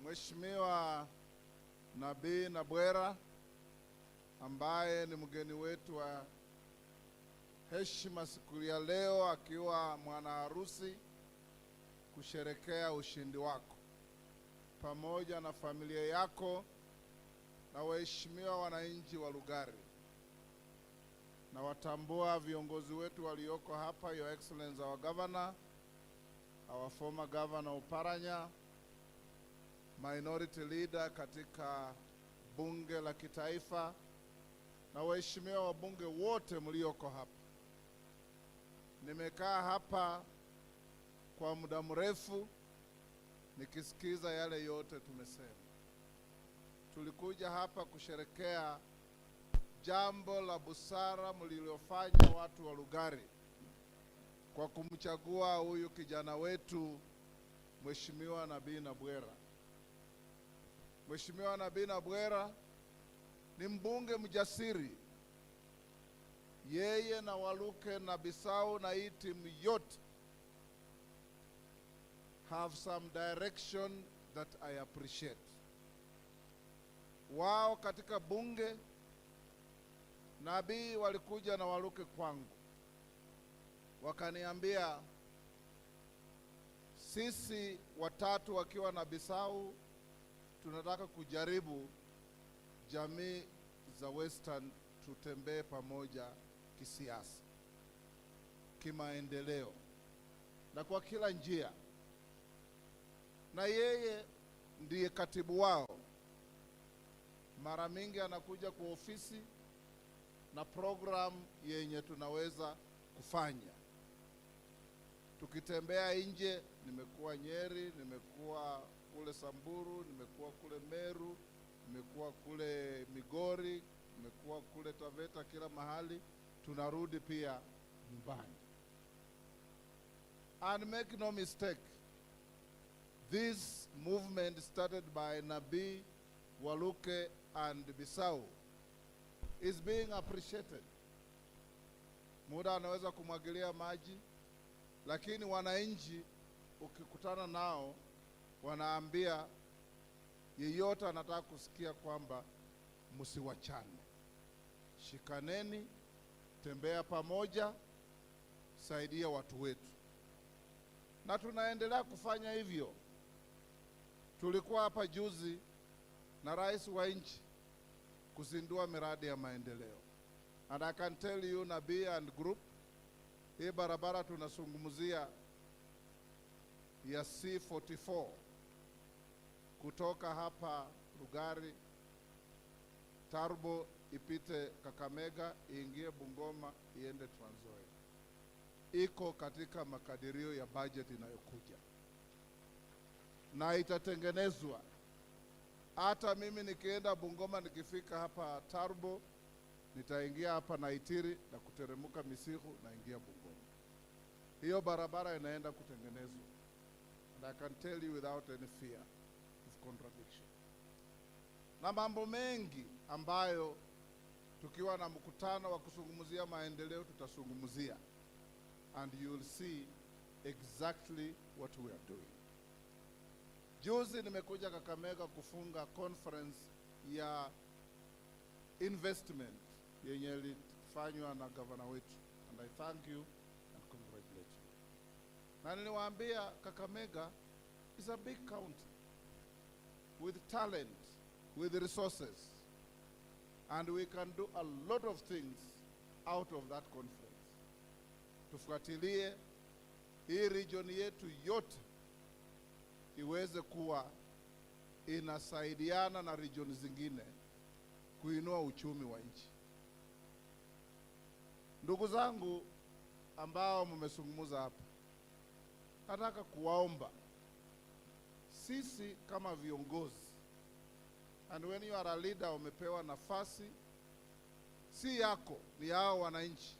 Mheshimiwa Nabii Nabwera ambaye ni mgeni wetu wa heshima siku ya leo akiwa mwana harusi kusherekea ushindi wako pamoja na familia yako na waheshimiwa wananchi wa Lugari. Nawatambua viongozi wetu walioko hapa, Your Excellency our Governor, our former Governor Oparanya, Minority Leader katika bunge la kitaifa na waheshimiwa wabunge wote mlioko hapa. Nimekaa hapa kwa muda mrefu nikisikiza yale yote tumesema. Tulikuja hapa kusherekea jambo la busara mlilofanya watu wa Lugari kwa kumchagua huyu kijana wetu, Mheshimiwa Nabii Nabwera. Mheshimiwa Nabii Nabwera ni mbunge mjasiri. Yeye na Waluke na Bisau na hii timu yote have some direction that I appreciate. Wao katika bunge, Nabii walikuja na Waluke kwangu, wakaniambia, "Sisi watatu wakiwa na Bisau tunataka kujaribu jamii za Western tutembee pamoja kisiasa, kimaendeleo na kwa kila njia." Na yeye ndiye katibu wao. Mara mingi anakuja kwa ofisi na program yenye tunaweza kufanya. Tukitembea nje, nimekuwa Nyeri, nimekuwa kule Samburu, nimekuwa kule Meru, nimekuwa kule Migori, nimekuwa kule Taveta, kila mahali tunarudi pia nyumbani. And make no mistake, this movement started by Nabii, Waluke and Bisau is being appreciated. Muda anaweza kumwagilia maji, lakini wananchi ukikutana nao wanaambia yeyote anataka kusikia kwamba msiwachane, shikaneni, tembea pamoja, saidia watu wetu, na tunaendelea kufanya hivyo. Tulikuwa hapa juzi na rais wa nchi kuzindua miradi ya maendeleo. And I can tell you, Nabii and group, hii barabara tunazungumzia ya C44 kutoka hapa Lugari Turbo ipite Kakamega, iingie Bungoma, iende Trans Nzoia, iko katika makadirio ya budget inayokuja na itatengenezwa. Hata mimi nikienda Bungoma, nikifika hapa Turbo, nitaingia hapa Naitiri na kuteremuka Misihu, naingia Bungoma. Hiyo barabara inaenda kutengenezwa, and I can tell you without any fear of contradiction. Na mambo mengi ambayo tukiwa na mkutano wa kuzungumzia maendeleo tutazungumzia, and you will see exactly what we are doing. Juzi nimekuja Kakamega kufunga conference ya investment yenye ilifanywa na gavana wetu, and I thank you and congratulate you. Na niliwaambia Kakamega is a big county with talent, with resources, and we can do a lot of things out of that conference. Tufuatilie hii region yetu yote iweze kuwa inasaidiana na region zingine kuinua uchumi wa nchi. Ndugu zangu ambao mmezungumza hapa, nataka kuwaomba sisi kama viongozi, and when you are a leader, umepewa nafasi si yako, ni yao wananchi,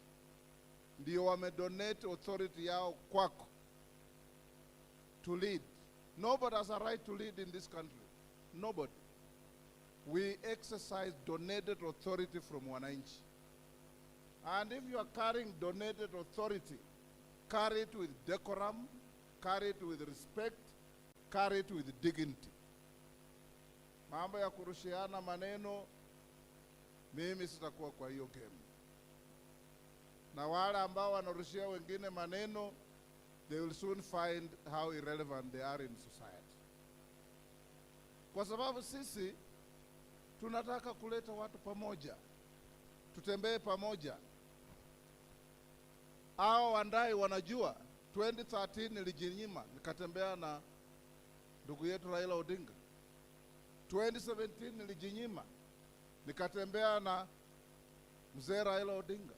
ndio wamedonate authority yao kwako to lead. Nobody has a right to lead in this country. Nobody. We exercise donated authority from wananchi. And if you are carrying donated authority, carry it with decorum, carry it with respect, carry it with dignity. Mambo ya kurushiana maneno, mimi sitakuwa kwa hiyo game. Na wale ambao wanarushia wengine maneno, they will soon find how irrelevant they are in society. Kwa sababu sisi tunataka kuleta watu pamoja, tutembee pamoja. Hao Wandayi wanajua 2013 nilijinyima nikatembea na ndugu yetu Raila Odinga. 2017 nilijinyima nikatembea na mzee Raila Odinga.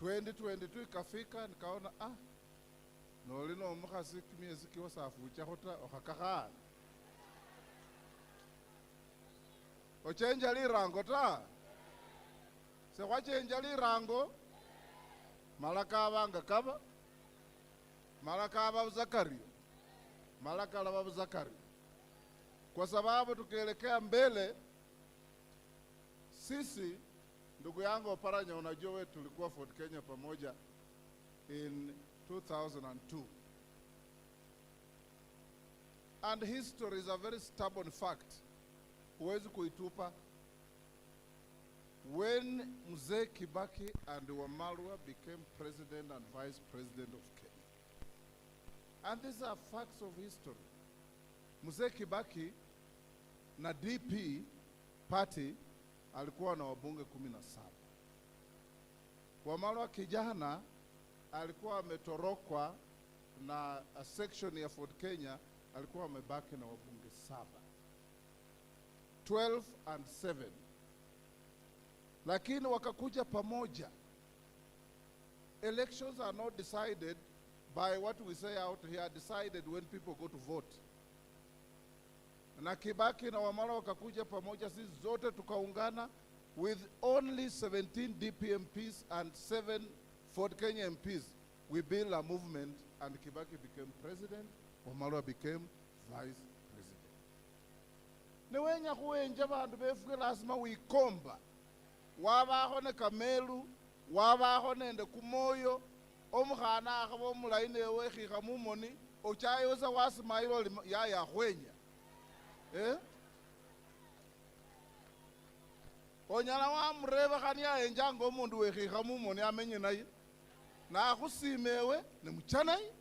2022 ikafika nikaona, ah, noli nomukhasi kimiezi kiwasafuchakho ta okhakakhana ochenja lirango ta sekhwachenja lirango mala kabanga kaba mala kaba busa kario mala kalaba busa kario, kwa sababu tukielekea mbele sisi. Ndugu yangu Oparanya, unajua wewe tulikuwa Ford Kenya pamoja in 2002, and history is a very stubborn fact, huwezi kuitupa. When Mzee Kibaki and Wamalwa became president and vice president of Kenya, and these are facts of history, Mzee Kibaki na DP party alikuwa na wabunge 17. Wamalwa kijana alikuwa ametorokwa na a section ya Ford Kenya, alikuwa amebaki na wabunge 7, 12 and 7, lakini wakakuja pamoja. Elections are not decided by what we say out here, decided when people go to vote. Na Kibaki na Wamalwa wakakuja pamoja, sisi zote tukaungana with only 17 DP MPs and 7 Ford Kenya MPs. We built a movement and Kibaki became president, Wamalwa became vice president. Newenya khuwenja bandu befwe, lazima wikomba wabakho ne kamelu, wabakho nende kumoyo. Omukhana akhaba omulayi newe ekhikha mumoni ochayosa wasimayile oli yayakhwenya, eh? Onyala wamureba khani ayenjanga omundu wekhikha mumoni amenye naye nakhusima ewe nemucha naye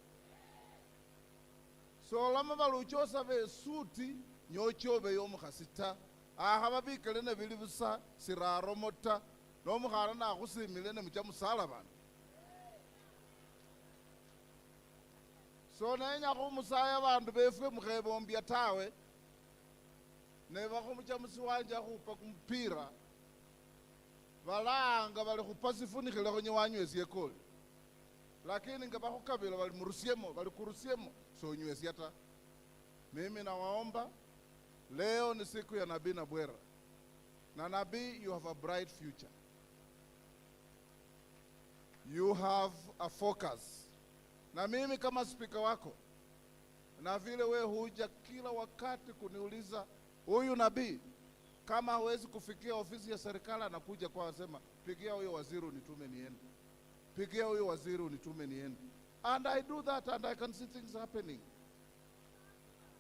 solama baluchosa besuti nyochobeyo omukhasi ta akhaba bikele nebili busa siraromo ta nomukhana nakhusimile nemucha musalabana. So nenya khumusaya bandu befwe mukhebombya tawe nebakhumucha musiwanja khupa kumupira balanga bali khupa sifunikhilekho nyewanywesye koli, lakini nga bakhukabila bali murusiemo bali kurusiemo sonywesya ta. Mimi nawaomba, leo ni siku ya Nabii Nabwera, na Nabii, you have a bright future, you have a focus. Na mimi kama spika wako, na vile we huja kila wakati kuniuliza huyu Nabii kama hawezi kufikia ofisi ya serikali anakuja kwa asema, "Pigia huyo waziri unitume niende, pigia huyo waziri unitume niende." And I do that and I can see things happening.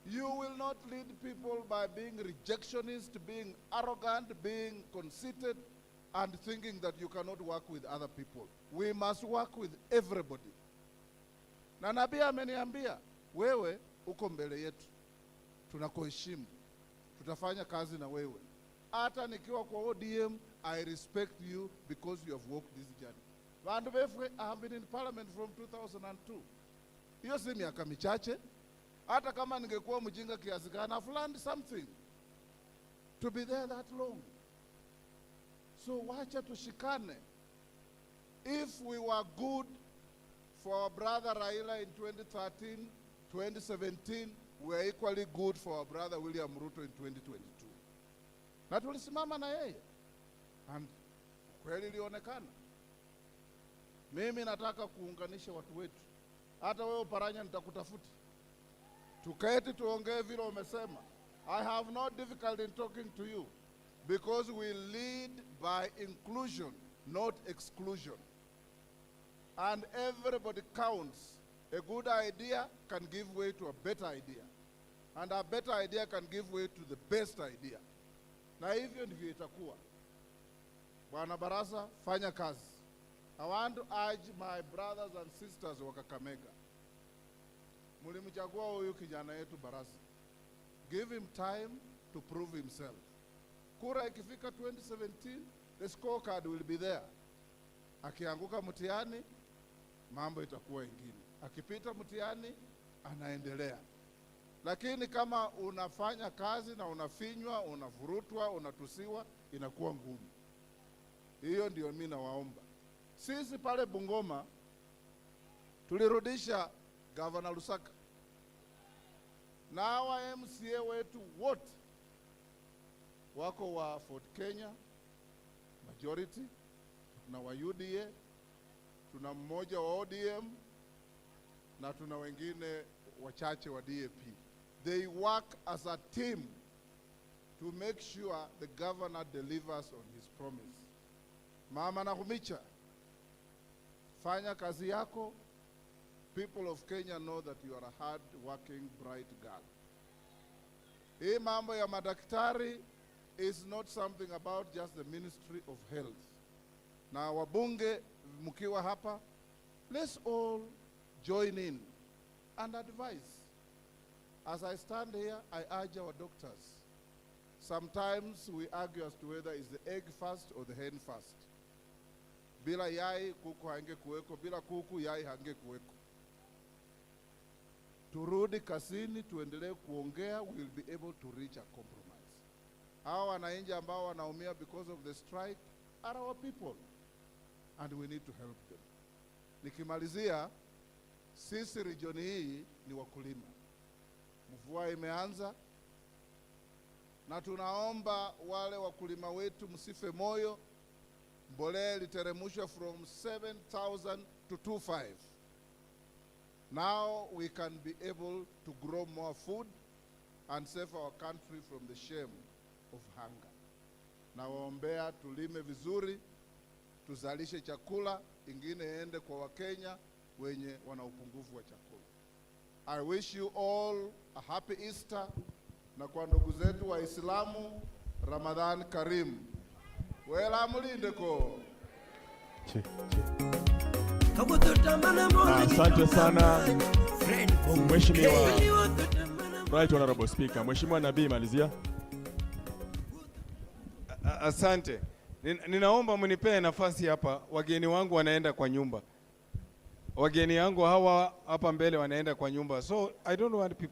You will not lead people by being rejectionist, being arrogant, being conceited, and thinking that you cannot work with other people. We must work with everybody. Na nabii ameniambia, wewe uko mbele yetu, tunakuheshimu, tutafanya kazi na wewe. Hata nikiwa kwa ODM, I respect you because you have walked this journey. Vandu befwe, I have been in parliament from 2002. Hiyo si miaka michache. Hata kama ningekuwa mjinga kiasi gani, I've learned something to be there that long. So wacha tushikane. If we were good for our brother Raila in 2013, 2017, we are equally good for our brother William Ruto in 2022. Na tulisimama na yeye and kweli ilionekana. Mimi nataka kuunganisha watu wetu. Hata wewe Oparanya nitakutafuta, tuketi tuongee vile umesema. I have no difficulty in talking to you because we lead by inclusion, not exclusion. And everybody counts. A good idea can give way to a better idea. And a better idea can give way to the best idea. Na hivyo ndivyo itakuwa. Bwana Barasa, fanya kazi. I want to urge my brothers and sisters wa Kakamega. Mulimchagua huyu kijana yetu Barasa. Give him time to prove himself. Kura ikifika 2017, the scorecard will be there. Akianguka mtihani, mambo itakuwa ingine. Akipita mtihani, anaendelea. Lakini kama unafanya kazi na unafinywa, unavurutwa, unatusiwa, inakuwa ngumu. Hiyo ndio mimi nawaomba. Sisi pale Bungoma tulirudisha Gavana Lusaka na hawa MCA wetu wote wako wa Ford Kenya majority, tuna wa UDA, tuna mmoja wa ODM na tuna wengine wachache wa DAP. They work as a team to make sure the governor delivers on his promise. Mama Nakhumicha, fanya kazi yako. People of Kenya know that you are a hard working, bright girl. Hii mambo ya madaktari is not something about just the Ministry of Health. Na wabunge mkiwa hapa, let's all join in and advise. As I stand here, I urge our doctors. Sometimes we argue as to whether it's the egg first or the hen first. Bila yai kuku haingekuweko, bila kuku yai hangekuweko. Turudi kazini, tuendelee kuongea, we will be able to reach a compromise. Hawa wananchi ambao wanaumia because of the strike are our people and we need to help them. Nikimalizia, sisi region hii ni wakulima. Mvua imeanza na tunaomba wale wakulima wetu msife moyo. Mbolea iliteremshwa from 7000 to 25. Now we can be able to grow more food and save our country from the shame of hunger. Nawaombea tulime vizuri, tuzalishe chakula, ingine iende kwa Wakenya wenye wana upungufu wa chakula. I wish you all a happy Easter, na kwa ndugu zetu Waislamu, Ramadhan Karim. Wela mulindeko. Che, che. Asante sana, Mheshimiwa Right Honorable Speaker. Mheshimiwa Nabii, malizia. Asante. Ninaomba mnipee nafasi hapa, wageni wangu wanaenda kwa nyumba. Wageni wangu hawa hapa mbele wanaenda kwa nyumba. So I don't want people